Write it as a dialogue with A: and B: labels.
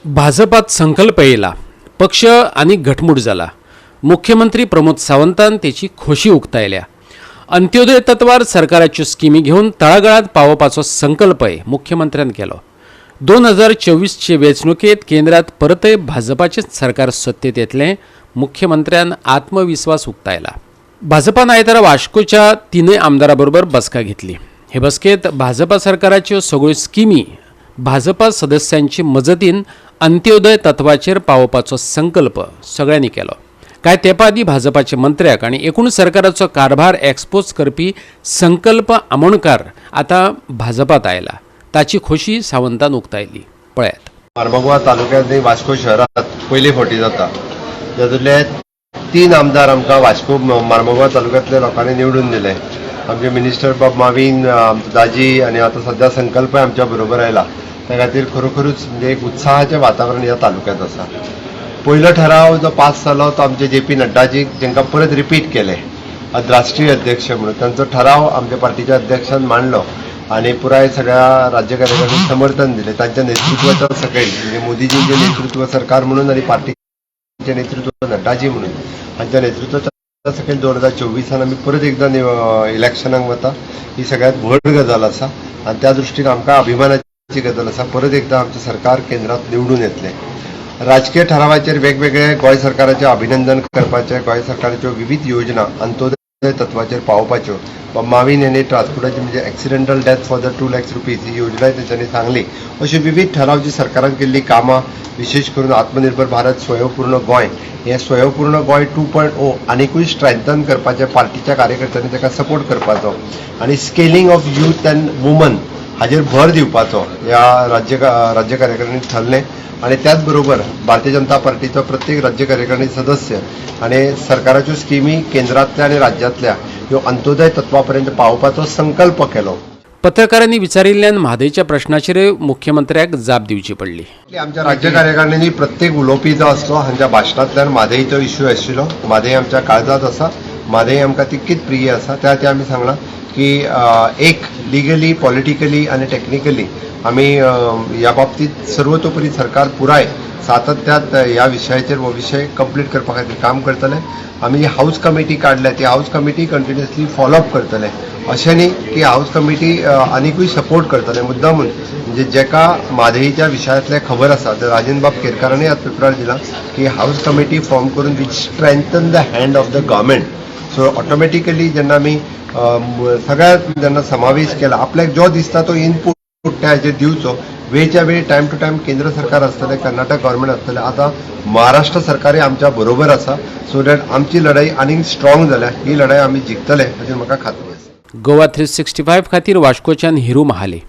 A: भाजपात संकल्प येयला, पक्ष आनी घटमूट जाला. मुख्यमंत्री प्रमोद सावंतान तेची खोशी उक्तायल्या. अंत्योदय तत्वार सरकाराच्यो स्किमी घेवन तळागाळांत पावोवपाचो संकल्पय मुख्यमंत्र्यान केलो. 2024चे वेंचणुकेंत केंद्रात परतय भाजपाचेच सरकार सत्तेत येतलें, मुख्यमंत्र्यान आत्मविस्वास उक्तायला. भाजपान आयतारा वास्कोच्या तिनूय आमदारां बरोबर बसका घेतली. हे बसकेत भाजपा सरकाराच्यो सगळ्यो स्किमी भाजपा सदस्यांची मजतीन अंत्योदय तत्वाचेर पावोवपाचो संकल्प सगळ्यांनी केलो. कांय तेंपा आदीं भाजपाचे मंत्र्याक आनी एकूण सरकाराचो कारभार एक्सपोज करपी संकल्प आमोणकार आतां भाजपात आयला, ताची खोशी सावंतान उक्तायली. पळयात.
B: मार्मगोवा तालुक्यांत वास्को शहरात पयले फावटी जाता. जातूंतले तीन आमदार आमकां वास्को मार्मगोवा तालुक्यांतल्या लोकांनी निवडून दिले. आमचे मिनिस्टर बाब मावीन, आमचो दाजी आनी आतां सध्या संकल्पय आमच्या बरोबर आयला. त्या खातीर खरोखरूच म्हणजे एक उत्साहाचें वातावरण ह्या तालुक्यांत आसा. पयलो ठराव जो पास जालो तो आमचे जे पी नड्डाजीक, तांकां परत रिपीट केले राष्ट्रीय अध्यक्ष म्हणून, तांचो ठराव आमच्या पार्टीच्या अध्यक्षान मांडलो आनी पुराय सगळ्या राज्य कार्यकारिणीक समर्थन दिलें. तांच्या नेतृत्वाच्या सकयल, म्हणजे मोदीजींचें नेतृत्व सरकार म्हणून आनी पार्टीचें नेतृत्व नड्डाजी म्हणून, हांच्या नेतृत्वाच्या सकयल 2024 आमी परत एकदां इलेक्शनाक वता. ही सगळ्यात व्हड गजाल आसा आनी त्या दृश्टीन आमकां अभिमानाची गजाल आसा. परत एकदां आमचें सरकार केंद्रात निवडून येतलें. राजकीय ठरावाचेर वेगवेगळे गोंय सरकाराचें अभिनंदन करपाचें, गोंय सरकाराच्यो विविध योजना अंत्योदय तत्वाचेर पावोवपाच्यो, मावीन यांनी ट्रान्सपोर्टाची म्हणजे accidental death for the ₹2 lakhs ही योजना तेंच्यांनी सांगली. अशी विविध ठराव जी सरकारान केल्ली कामां, विशेष करून आत्मनिर्भर भारत, स्वयंपूर्ण गोंय, हे स्वयंपूर्ण गोंय 2.0 आनिकूय स्ट्रेंथन करपाचें, पार्टीच्या कार्यकर्त्यांनी ताका सपोर्ट करपाचो आनी scaling of youth and women हाजेर भर दिवपाचो ह्या राज्य कार्यकारिणीत ठरलें. आणि त्याच बरोबर भारतीय जनता पार्टीचो प्रत्येक राज्य कार्यकारिणी सदस्य आणि सरकाराच्यो स्किमी केंद्रांतल्या आणि राज्यांतल्या ह्यो अंत्योदय तत्वा पर्यंत पावोवपाचो संकल्प केलो.
A: पत्रकारांनी विचारिल्ल्यान म्हादयच्या प्रश्नाचेर मुख्यमंत्र्याक जाप दिवची पडली.
B: आमच्या राज्य कार्यकारिणींनी प्रत्येक उलोवपी जो आसलो, हांच्या भाशणांतल्यान म्हादयचो इश्यू आशिल्लो. म्हादय आमच्या काळजांत आसा, म्हादय आमकां तितकीच प्रिय आसा. त्या खातीर आमी सांगलां की एक लिगली, पॉलिटिकली आनी टॅक्निकली आमी ह्या बाबतींत सर्वतोपरी सरकार पुराय सातत्यात ह्या विशयाचेर हो विशय कंप्लीट करपा खातीर काम करतले. आमी जी हाऊस कमिटी काडल्या, ती हाऊस कमिटी कंटिन्युअसली फॉलोअप करतले. अशें न्ही की हाऊस कमिटी आनिकूय सपोर्ट करतले मुद्दामून, म्हणजे जेका म्हादईच्या विशयांतलें खबर आसा, ते राजेंद्र बाब केरकारांनी आज पेपरार दिलां की हाऊस कमिटी फॉर्म करून which strengthen the hand of the government. So automatically जेन्ना आमी सगळ्या जेन्ना समावेश केला, आपल्याक जो दिसता तो इनपूट त्या हाजेर दिवचो वेळच्या वेळ, टायम टू टायम. केंद्र सरकार आसतलें, कर्नाटक गव्हर्मेंट आसतलें, आतां महाराष्ट्र सरकारय आमच्या बरोबर आसा, सो that आमची लढाई आनीक स्ट्रॉंग जाल्या. ही लढाई आमी जिखतले अशी म्हाका खात्री आसा.
A: गोवा 365 खातीर वास्कोच्यान हिरू महाले.